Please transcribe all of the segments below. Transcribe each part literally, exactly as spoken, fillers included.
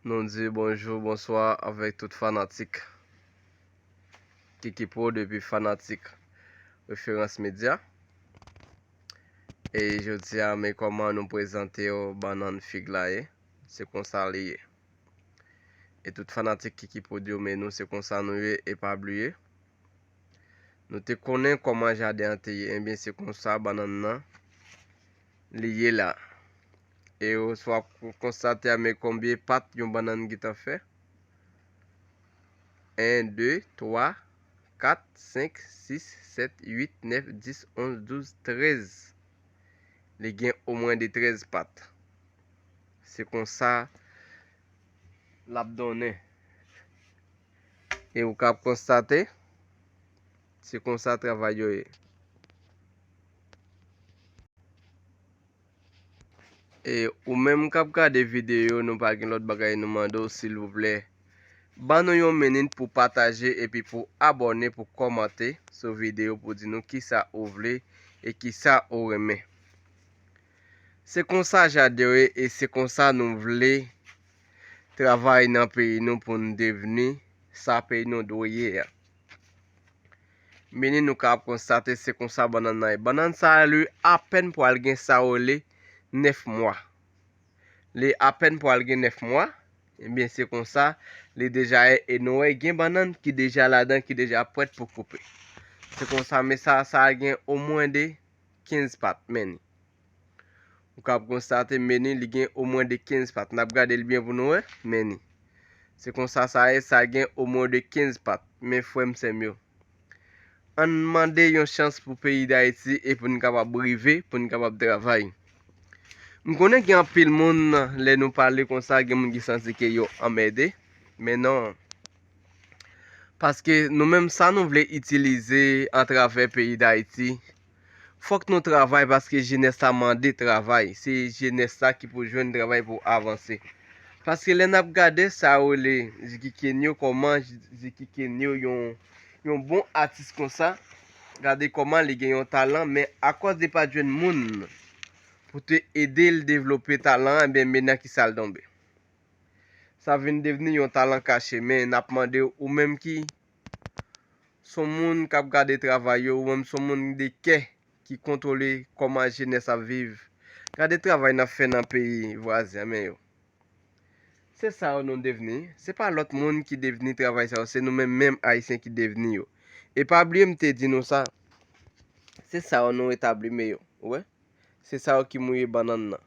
Nou di bonjou, bonswa avèk tout fanatik Kiki Pro depi fanatik Referans Media. E jodi a, men kòman nou prezante yo bannann fig la ye. Se konsa li ye. E tout fanatik Kiki Pro di yo, men nou se konsa nou ye, e pa bliye. Nou te konnen kòman jaden an te ye. Ebyen, se konsa bannann nan li ye la. E w, si w ap konstate a, men konbyen pat yon bannann gentan fè. En, de, twa, kat, senk, sis, sèt, uit, nèf, dis, onz, douz, trèz. Li gen omwen de trèz pat. Se konsa l ap donnen. E ou kab konstate, se konsa travay yo ye. E ou menm k ap gade videyo, nou pa gen lòt bagay nou mande w, silvouplè, ban nou yon minit pou pataje epi pou abòne, pou kòmante sou videyo, pou di nou kisa ou vle e kisa ou renmen. Se konsa jaden yo ye e se konsa nou vle travay nan peyi nou pou n devni sa peyi nou dwe ye a. Meni nou kab konstate se konsa bannann nan ye. Bannann sa a, li apèn pral gen sa yo rele nèf mwa. Li apèn pral gen nèf mwa. Ebyen, se konsa li deja ye. E nou wè gen bannann ki deja ladan, ki deja prèt pou koupe. Se konsa, men sa, sa a gen omwen de kenz pat, meni. Ou kab konstate, meni, li gen omwen de kenz pat. N ap gade l byen pou nou wè, meni. Se konsa sa ye, sa gen omwen de kenz pat. Men frè m, sè m yo, ann mande yon chans pou peyi Dayiti e pou n kapab rive, pou n kapab travay. M konnen gen anpil moun, lè nou pale konsa, gen moun ki santi ke yo anmède. Men non. Paske nou menm, sa nou vle itilize atravè peyi Dayiti, fòk nou travay paske jenès la mande travay. Se jenès la ki pou jwenn travay pou avanse. Paske lè n ap gade sa yo rele Zikikenyo, kòman Zikikenyo, yon, yon bon atis konsa, gade kòman li gen yon talan, men akòz li pa t jwenn moun pou te ede l devlope talan an, ebyen, men nan kisa l tonbe. Sa vin devni yon talan kache, men n ap mande w, ou menm ki s on moun k ap gade travay yo, ou menm s on moun de kè ki kontwole kòman jenès ap viv, gade travay n ap fè nan peyi vwazen an, men yo. Se sa yo nou devni. Se pa lòt moun ki devni travay sa yo, se nou menm, menm Ayisyen ki devni yo. E pa bliye m te di nou sa, se sa yo nou etabli, men yo. Ou wè? Se sa yo ki mouye bannann nan.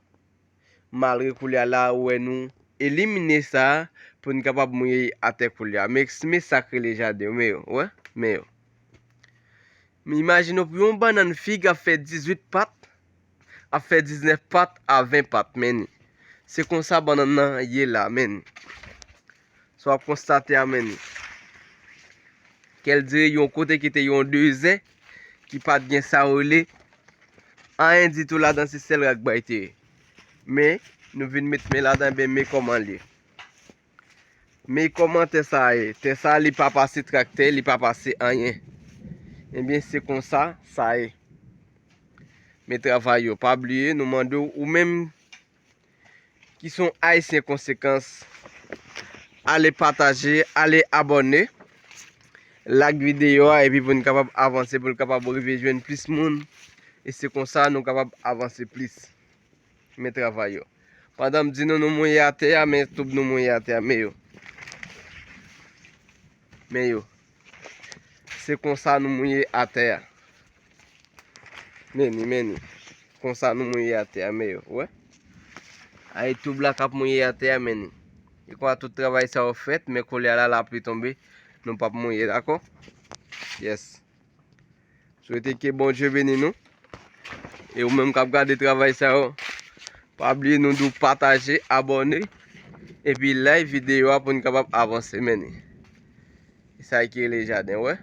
Malgre koulye a la, ou wè nou elimine sa a pou n kapab mouye atè koulye a. Men, men sa k rele jaden yo, men yo, ou wè? Men yo. Men imajine w pou yon bannann fig ap fè dizuit pat, ap fè diznèf pat a ven pat, meni. Se konsa bannann nan ye la, meni. Sa w ap konstate a, meni. Kè l dire yon kote ki te yon dezè, ki pa t gen sa yo rele anyen ditou ladan, se sèl rak bay te ye. Men, nou vin met men ladan, ebyen, men kòman l ye. Men kòman tè sa a ye. Tè sa a, li pa pase traktè, li pa pase anyen. Ebyen, se konsa sa ye. Men travay yo, pa bliye, nou mande w, ou menm ki s on Ayisyen konsekans, ale pataje, ale abòne, like videyo a, epi pou n kapab avanse, pou l kapab rive jwenn plis moun. E se konsa nou kapab avanse plis. Men travay yo. Pandan m di nou, nou mouye atè a, men toub nou mouye atè a, men yo. Men yo. Se konsa nou mouye atè a. Meni, meni. Konsa nou mouye atè a, men yo. Wè? Ay, toub la k ap mouye atè a, meni. E kwa tout travay sa yo fèt, men koulye a la, lapli tonbe, nou p ap mouye, dakò? Yes. Swete ke Bondye beni nou. E ou menm k ap gade travay sa yo, pa bliye nou di w pataje, abòne, epi like videyo a pou n kapab avanse, meni. E sa ki rele jaden, wè.